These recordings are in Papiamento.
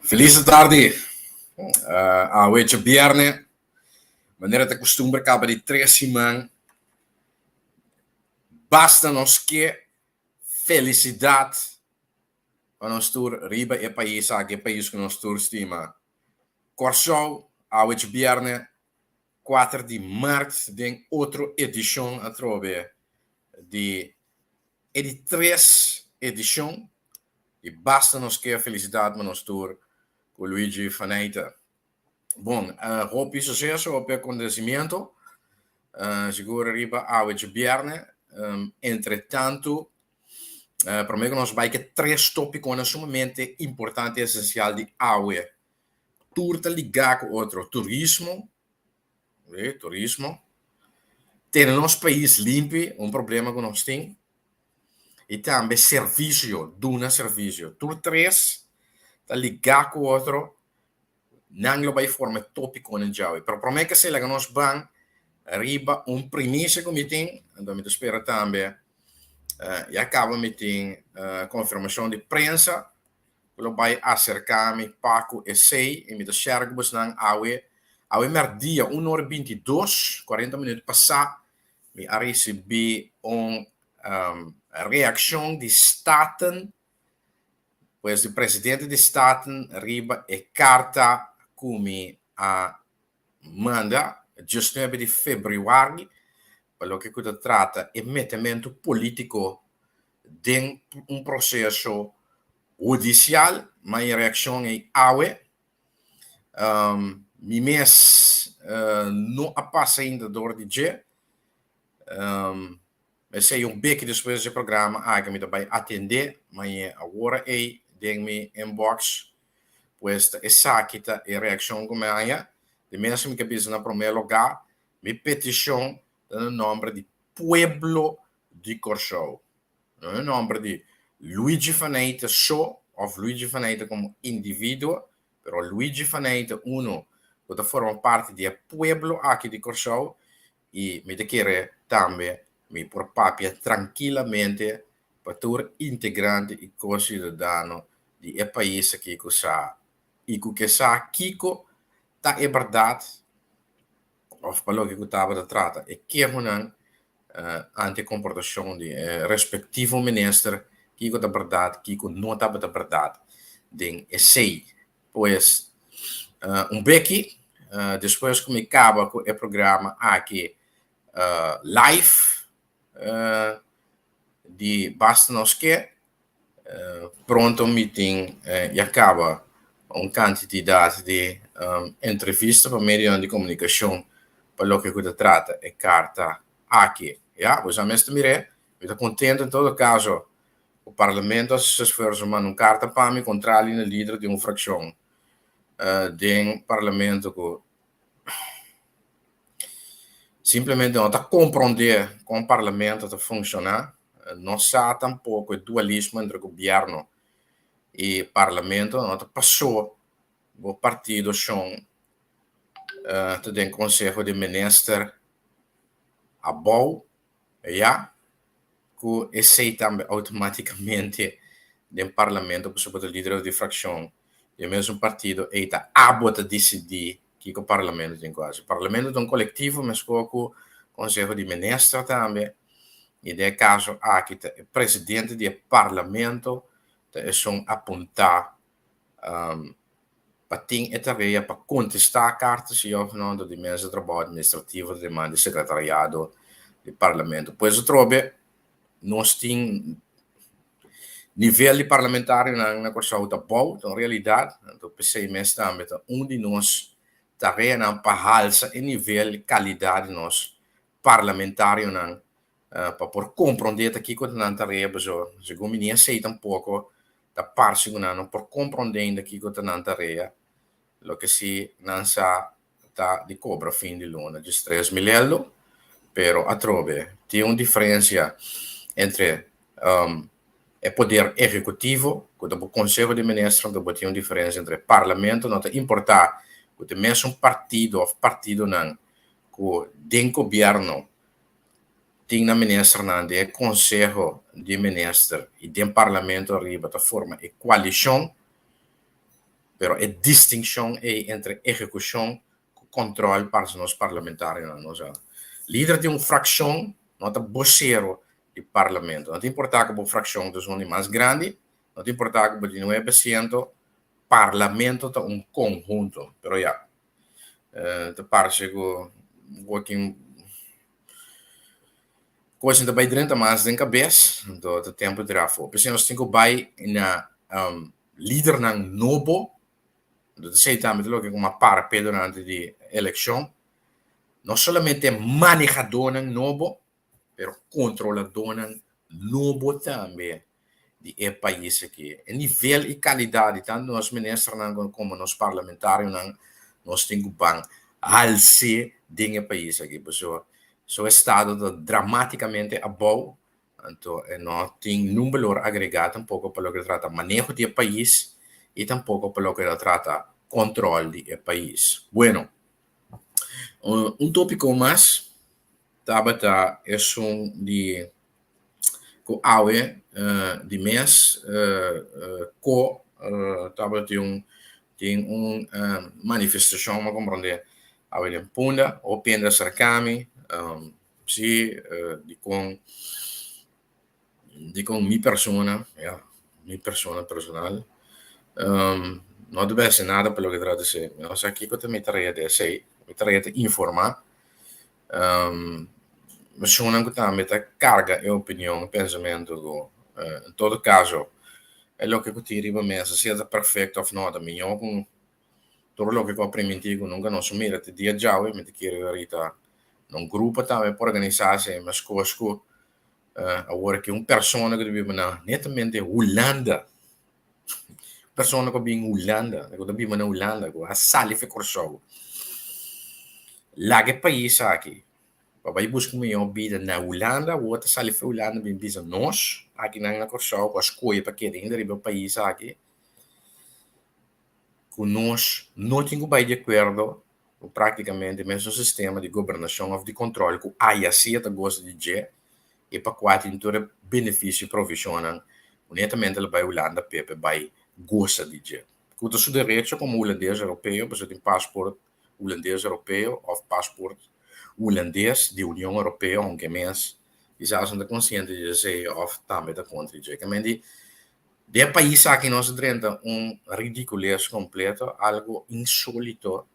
Felis tardi. Awe djabierne, manera ta kustumber kaba di tres siman, basta nos ke felisidat pa nos tur riba e pais aki, e pais ku nos tur stima. Kòrsou, awe djabierne, kuater di mart den otro edishon atrobe di e di tres edishon di Basta Nos Ke Felisidat pa Nos Tur ku Luigi Faneyte. Bon, hopi suseso, hopi akontesimiento, sigur riba awe djabièrnè. Entretantu, promé ku nos bai ku e tres tópikonan sumamente importante i esensial di awe, tur ta ligá ku otro, turismo, turismo, tene nos pais limpi, un problema ku nos tin, i tambe servisio, duna servisio. Tur tres ta ligá ku otro, nan lo bai forma e tópikonan djawe. Pero promé ku esei laga nos ban riba un primisia ku mi tin, anto mi ta spera tambe ya kaba mi tin konfirmashon di prensa ku lo bai aserká mi pa ku esei i mi ta share ku bosnan awe. Awe mèrdia un ora i bintidos, kuarenta minüt pasá, mi a risibí un reakshon di Staten, pues di presidente di Staten riba e karta ku mi a manda diesnuebe di febrüari pa loke ku ta trata e metementu polítiko den un proseso hudisial, ma e reakshon ei awe. Mi mes no a pasa ainda dor di dje. Esei un beki despues di e programa aki mi ta bai atendé, ma e awor ei den mi inbox. Pues ta esaki ta e reakshon ku mi haña. Di mes mi ke bisa na promé lugá, mi petishon ta na nòmber di pueblo di Kòrsou. No na nòmber di Luigi Faneyte so òf Luigi Faneyte komo individuo, pero Luigi Faneyte unu ku ta forma parti di e pueblo aki di Kòrsou i mi ta kere tambe mi por papia trankilamente pa tur integrante i ko-siudadano di e pais aki ku sa i ku ke sa kiko ta e bèrdat òf pa loke ku tabata trata e kehonan ante komportashon di e respektivo minister, kiko ta bèrdat, kiko no tabata bèrdat den esei. Pues, un beki despues ku mi kaba ku e programa aki live di Basta Nos Ke, pronto mi tin ya kaba un kantitidat di entrevista pa medionan di komunikashon pa loke ku ta trata e karta aki. Ya, boso a mester mir'é. Mi ta kontento en todo kaso ku parlamento a hasi su esfuerso manda un karta pa mi kontrali na lider di un frakshon den parlamento ku simplemente no ta komprondé kon parlamento ta funshoná. No sa tampoko e dualismo entre gobierno i parlamento. No ta pasó bo partido shon ta den konseho di minister abou ya ku esei tambe outomátikamente den parlamento pasobra bo ta lider di frakshon di e mesun partido ei ta abo ta disidí kiko parlamento tin ku hasi. Parlamento ta un kolektivo meskos ku konseho di minister tambe i den e kaso aki ta e presidente di e parlamento ta esun apuntá pa tin e tarea pa kontestá karta si òf no dor di mesa di trabou administrativo ta demanda di sekretariado di parlamento. Pues atrobe nos tin nivel di parlamentarionan na Kòrsou ta bou, ta un realidat, anto p'esei mes tambe ta un di nos tareanan pa halsa e nivel kalidat di nos parlamentarionan pa por komprondé ta kiko ta nan tarea pasobra segun mi ni esei tampoko ta parse ku nan no por komprondé ainda kiko ta nan tarea, loke si nan sa ta di kobra fin di luna djes tres mil eldo, pero atrobe tin un diferensia entre e poder ehekutivo ku ta bo konseho di minister anto bo tin un diferensia entre parlamento, no ta importá ku ta e mesun partido òf partidonan ku den gobièrnu tin nan ministernan den e konseho di minister i den parlamento ariba ta forma e koalishon. Pero e distinkshon ei entre ehekushon ku kòntròl parse nos parlamentarionan no sa. Lider di un frakshon no ta bosero di parlamento. No ta importá ku bo frakshon ta esun di mas grandi, no ta importá ku bo tin 9%, parlamento ta un konhunto. Pero ya, ta parse ku bo tin kos ta bai drenta mas den kabes, anto ta tempu di tira afó. P'esei nos tin ku bai na lidernan nobo, anto ta esei tambe ta loke ku mi a para p'e durante di elekshon, no solamente manehadónan nobo, pero kontroladónan nobo tambe di e pais aki. E nivel i kalidat di tantu nos ministernan komo nos parlamentarionan nos tin ku ban hals'é den e pais aki pasobra su estado ta dramaticamente abou anto e no tin niun balor agregá tampoko pa loke ta trata maneho di e pais i tampoko pa loke ta trata kontrol di e pais. Bueno, un topiko mas tabata esun di ku awe di mes ko tabatin un tin un manifestashon mi a komprondé awe den Punda hopi hende a serka mi si dikon dikon mi persona ya mi persona personal no ta bese nada pa loke trata esei mi no sa kiko ta mi tarea di esei mi tarea ta informá. Personanan ku tambe ta karga e opinion, e pensamentu ku en todo kaso e loke ku tin riba mesa sea ta perfekto òf no ta mihó ku tur loke ku a primintí ku nunka nos a mira te dia djawe. Mi ta kere ahorita na un grupo tambe por organisá esei meskos ku awor aki un persona ku ta biba na netamente Hulanda. Persona ku a bin Hulanda, ku ta biba na Hulanda, ku a sali for Kòrsou, laga e pais aki pa bai buska un mihó bida na Hulanda, awor ta sali for Hulanda bin bisa nos akinan na Kòrsou ku a skohe pa keda ainda riba e pais aki, ku nos no tin ku bai di akuerdo ku práktikamente mesun sistema di gobernashon òf di kòntròl ku ayasía ta gosa di dje i pa kua tin tur e benefisio i provishonnan ku netamente lo bai Hulanda p'e pa e bai gosa di dje. Ku ta su derecho komo hulandes europeo, pasobra tin pasport hulandes europeo òf pasport hulandes di Union Europeo, ounke mes kisas no ta konsiente di esei òf tambe ta kontra di dje. Ke men di den e pais aki nos a drenta un ridikules kompleto, algu insolito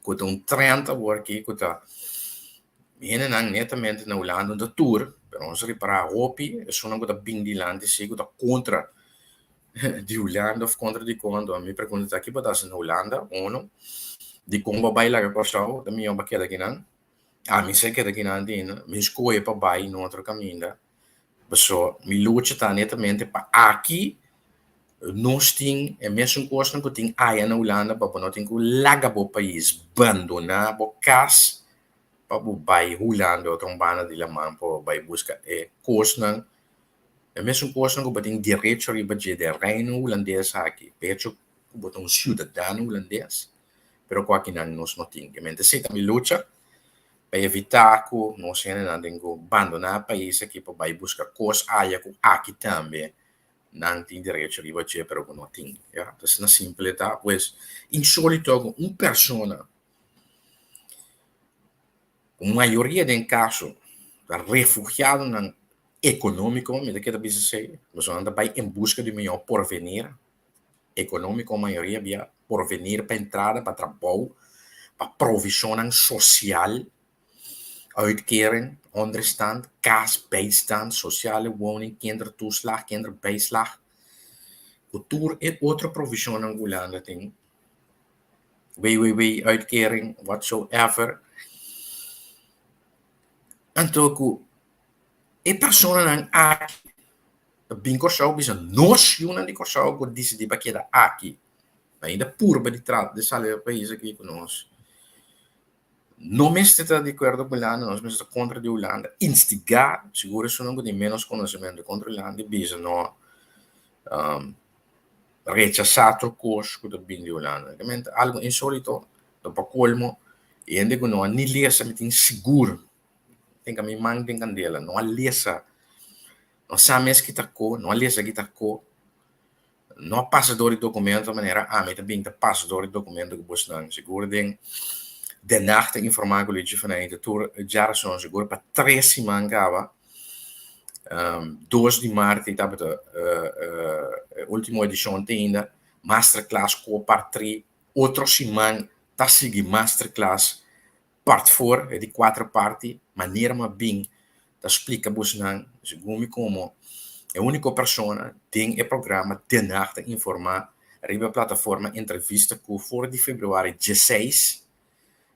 ku ta un trend awor aki ku ta hendenan netamente na Hulanda no ta tur, pero nos a ripará hopi esunnan ku ta bin dilanti si ku ta kontra di Hulanda òf kontra di kon. Anto mi pregunta ta ki bo ta hasi na Hulanda? Uno, dikon bo a bai laga Kòrsou? Ta mihó bo a keda akinan. Ami si a keda akinan ainda, mi skohe pa bai na otro kaminda. Paso mi lucha ta netamente pa aki nos tin e mesun kosnan ku tin aya na Hulanda pa bo no tin ku laga bo pais, bandoná bo kas pa bo bai Hulanda otro un banda di laman pa bo bai buska e kosnan, e mesun kosnan ku bo tin derecho riba dje den Reino Hulandes aki, pecho ku bo ta un siudadano hulandes, pero ku akinan nos no tin. Kimente esei ta mi lucha. Pa evitá ku nos hendenan tin ku bandoná e pais aki pa bai buska kos aya ku aki tambe nan tin derecho riba dje pero ku no tin. Ya, ta asina simpel e ta. Pues, insólito ku un persona ku mayoria den kaso ta refugiadonan ekonómiko, mi ta keda bisa esei, pasobra nan ta bai en buska di un mihó porvenir ekonómiko mayoria bia porvenir pa entrada, pa trabou, pa provishonnan sosial, uitkering, onderstand, kas, bijstand, sosiale woning, kindertoeslag, kinderbijslag, ku tur e otro provishonnan ku Hulanda tin, WWW-uitkering, whatsoever. Anto ku e personanan aki ta bin Kòrsou bisa nos yunan di Kòrsou ku disidí pa keda aki. Ainda purba di trata di sali e pais aki ku nos no mester ta di akuerdo ku Hulanda, nos mester ta kontra di Hulanda, instigá sigur esunnan ku tin ménos konosementu kontra Hulanda i bisa no rechasá tur kos ku ta bin di Hulanda. Realmente algu insólito, pa kolmo hende ku no a ni lesa mi tin sigur Tenka mi man den kandela, no a lesa, no sa mes ki ta ko, no a lesa ki ta ko. No a pasa dor di documento manera ami ta bin ta pasa dor di documento cu bosnan. Sigur den Den Haag ta informa cu Luigi van Eijden tur djarason sigur pa tres siman caba. 2 di maart ei tabata e ultimo edicion te ainda. Masterclass cu part 3. Otro siman ta sigui masterclass part 4, e di cuatro parti. Manera mi a bin ta splica bosnan segun mi como e unico persona den e programa Den Haag ta informa riba e plataforma entrevista cu for di februari 16,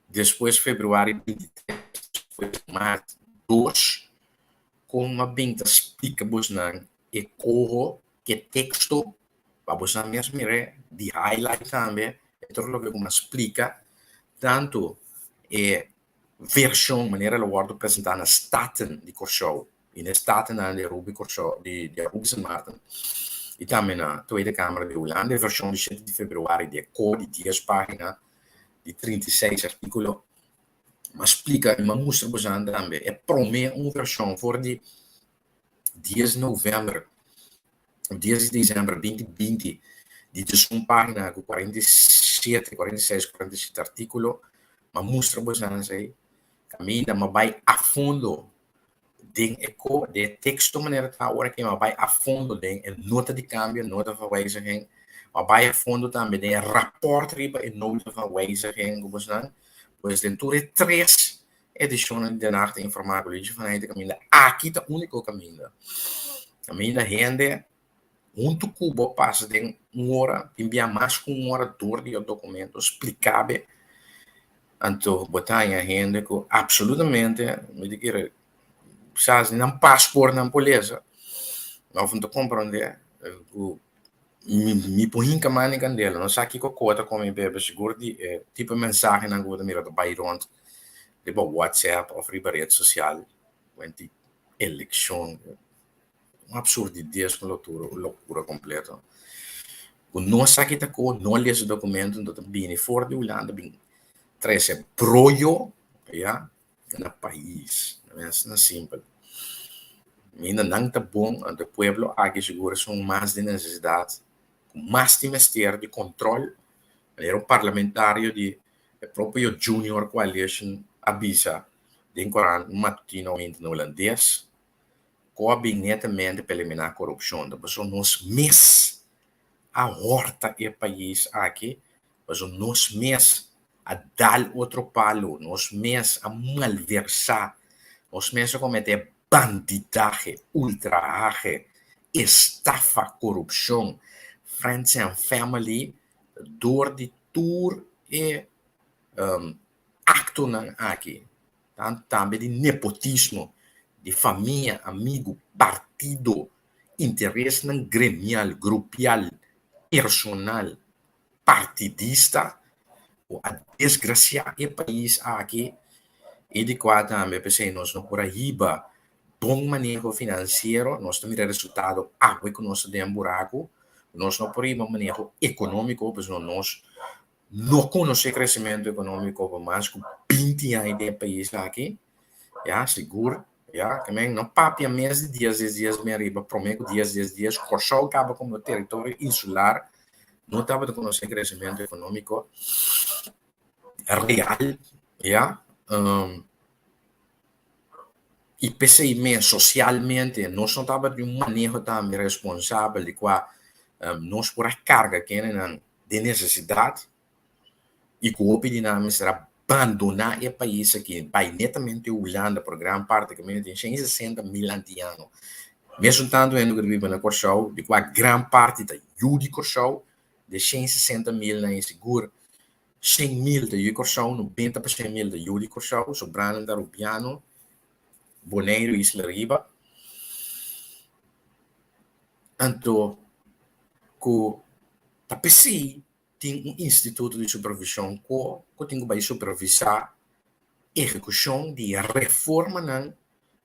despues februari 23, despues maart 2, con mi a bin ta splica bosnan e coho cu e texto pa bosnan mes mira di highlight tambe e tur loke cu mi a splica tanto e vershon manera lo wòrdu presentá na Staten di Kòrsou i na e Statennan di Aruba i Kòrsou di di Aruba i Sint Maarten i tambe na Tweede Kamer di Hulanda e vershon di shete di febrüari di e ko di dies página di 36 artíkulo m'a splika i m'a mustra boso tambe e promé un vershon for di dies novèmber dies di desèmber 2020 di 11 página ku 47, 46, 47 artíkulo. M'a mustra boso esei kaminda m'a bai a fondo den e ko den e teksto manera ta awor aki m'a bai a fondo den e nota di kambio, nota van wijziging. M'a bai a fondo tambe den e rapòrt riba e nota van wijziging ku boso. Pues den tur e tres edishonnan di Den Haag ta informá ku Luigi van Eijden kaminda aki ta úniko kaminda. Kaminda hende huntu ku bo pasa den un ora, tin bia mas ku un ora dor di e dokumento spliká be. Anto bo ta haña hende ku apsolutamente mi ta kere sa nan pasport nan por lesa òf no ta komprondé ku mi por hinka man den kandela. No sa kiko kos ta kome bebe sigur di e tipo di mensahenan ku bo ta mira ta bai rònt riba WhatsApp òf riba ret sosial wenti elekshon. Un absurdides, un lokura, un lokura kompleto. Ku no sa ki ta ko, no lesa dokumento, no ta bini for di Hulanda bin trese broyo, ya, na pais. Asina simpel. Minda nan ta bon, anto e pueblo aki sigur esun mas di nesesidat, ku mas tin mester di kontrol. Manera un parlamentario di e propio Junior Coalition a bisa den korant matutino na hulandes, ku a bin netamente pa eliminá korupshon. Ta pasobra nos mes a hòrta e pais aki, pasobra nos mes a dal otro palu, nos mes a malversá, nos mes a kometé bandidahe, ultrahahe, estafa, korupshon, friends and family, dor di tur e aktonan aki, tambe di nepotismo, di famia, amigu, partido, interesnan gremial, grupial, personal, partidista ku a desgrasiá e pais aki i di kua tambe p'esei nos no por a hiba bon maneho finansiero, nos ta mira resultado awe ku nos ta den buraku, nos no por hiba maneho ekonómiko pasobra nos no konosé kresementu ekonómiko pa mas ku 20 aña den e pais aki, ya, sigur, ya, ke men no papia mes di dies dies dies bin ariba, promé ku dies dies dies Kòrsou kaba komo teritorio insular, no tabata konosé kresementu ekonómiko real, ya, i p'esei mes sosialmente nos no tabatin un maneho tambe responsabel di kua nos por a karga kendenan den nesesidat i ku hopi di nan mester a bandoná e pais aki bai netamente Hulanda por gran parti kaminda tin 160.000 antiano. Mesun tantu hende ku ta biba na Kòrsou di kua gran parti ta yu di Kòrsou, di e 160.000 nan e sigur 100.000 ta yu di Kòrsou, 90% ta yu di Kòrsou, sobranan ta Rubiano, Boneiru i Isla Riba. Anto ku ta p'esei tin un instituto di supervishon ku ku tin ku bai supervisá ehekushon di reformanan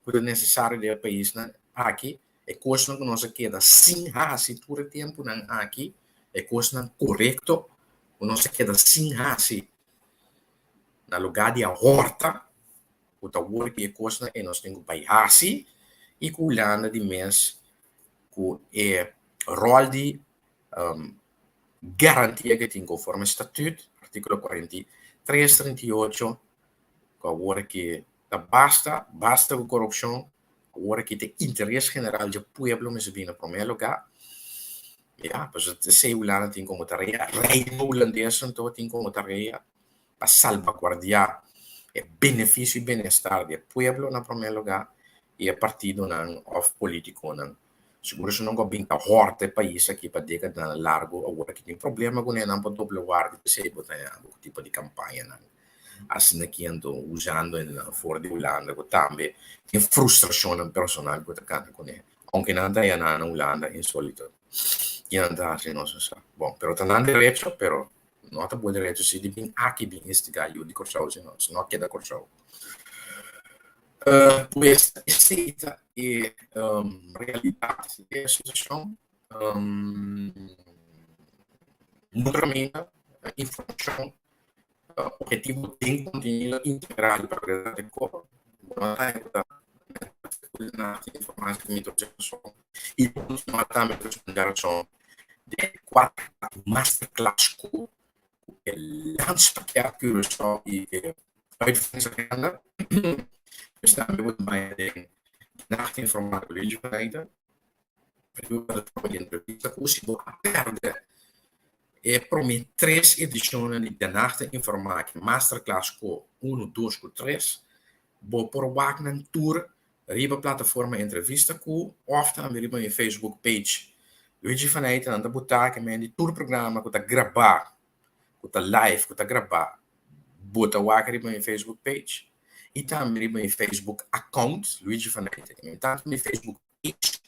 ku ta nesesario den e paisnan aki, e kosnan ku nos a keda sin hasi tur e tempunan aki, e kosnan korekto ku nos a keda sin hasi na lugá di a hòrta ku ta wor ki e kosnan ei nos tin ku bai hasi i ku Hulanda di mes ku e ròl di. Garantia ku e tin konforme Statuut, artíkulo 43, 38, ku awor aki ta basta, basta ku korupshon, awor aki ta interes general dje pueblo mester bini na promé lugá. Ya, pasobra esei Hulanda tin komo tarea, Reino Hulandes anto tin komo tarea pa salbaguardiá e benefisio i benestar di e pueblo na promé lugá i e partidonan òf polítikonan. Sigur esnan ku a bin ta hòrta e pais aki pa dékadanan largu awor aki tin problema kuné nan por dobla wòrdu p'esei bo ta haña bo ku tipo di kampañanan asina aki anto usando e for di Hulanda ku tambe tin frustrashonnan personal ku ta kanta kuné ounke nan ta haña nan na Hulanda insolito i nan ta hasi nos a sa bon pero ta nan derecho pero no ta bo derecho si di bin aki bin instigá yu di Kòrsou si no si no a keda Kòrsou. Pues esei ta e realidat di e situashon. No herramienta, informashon objetivo den kontenido integral pa realidat e kor. Bo no ta ta i kontinuá tambe ku djarason den e kuater masterclass ku e landspakket Curaçao i e uitvoeringsagenda. Dus tambe bo ta baña den Nacht Informal ku Luigi van Eijden. Riba di entrevista ku si bo a pèrdè e promé tres edishonnan di De Nacht Informal ku masterclass ku unu, dos ku tres, bo por wak nan tur riba plataforma Entrevista ku òf tambe riba mi Facebook page Luigi van Eijden. Nan ta botá ke men di tur programa ku ta grabá, ku ta live, ku ta grabá, bo ta wak riba mi Facebook page i tambe riba mi Facebook account Luigi van Eijden. Tantu mi Facebook page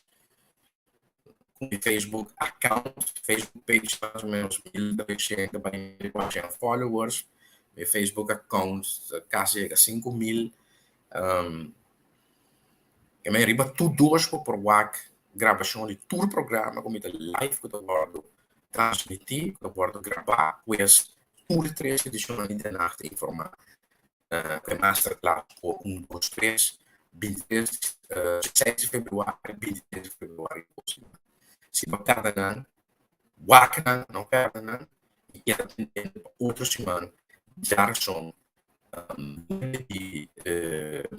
ku mi Facebook account, Facebook page mas o menos 1300 pa 1400 followers, mi Facebook account kasi yega 5000. E men riba tur dos bo por wak grabashon di tur programa ku mi ta live ku ta wòrdu transmití, ku ta wòrdu grabá, pues tur tres edishonnan di De Nacht Informá ku e masterclass ku un, dos, tres, 23, 6 di febrüari, 23 di febrüari próksimo. Si bo pèrdè nan, wak nan, no pèrdè nan i keda pendiente pa otro siman djarason 9 di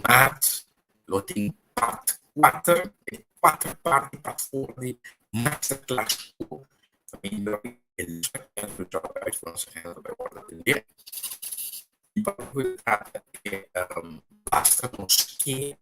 maart lo tin part 4, e 4 parti part 4 di masterclass ku familia I pa loke ta trata e basta nos ke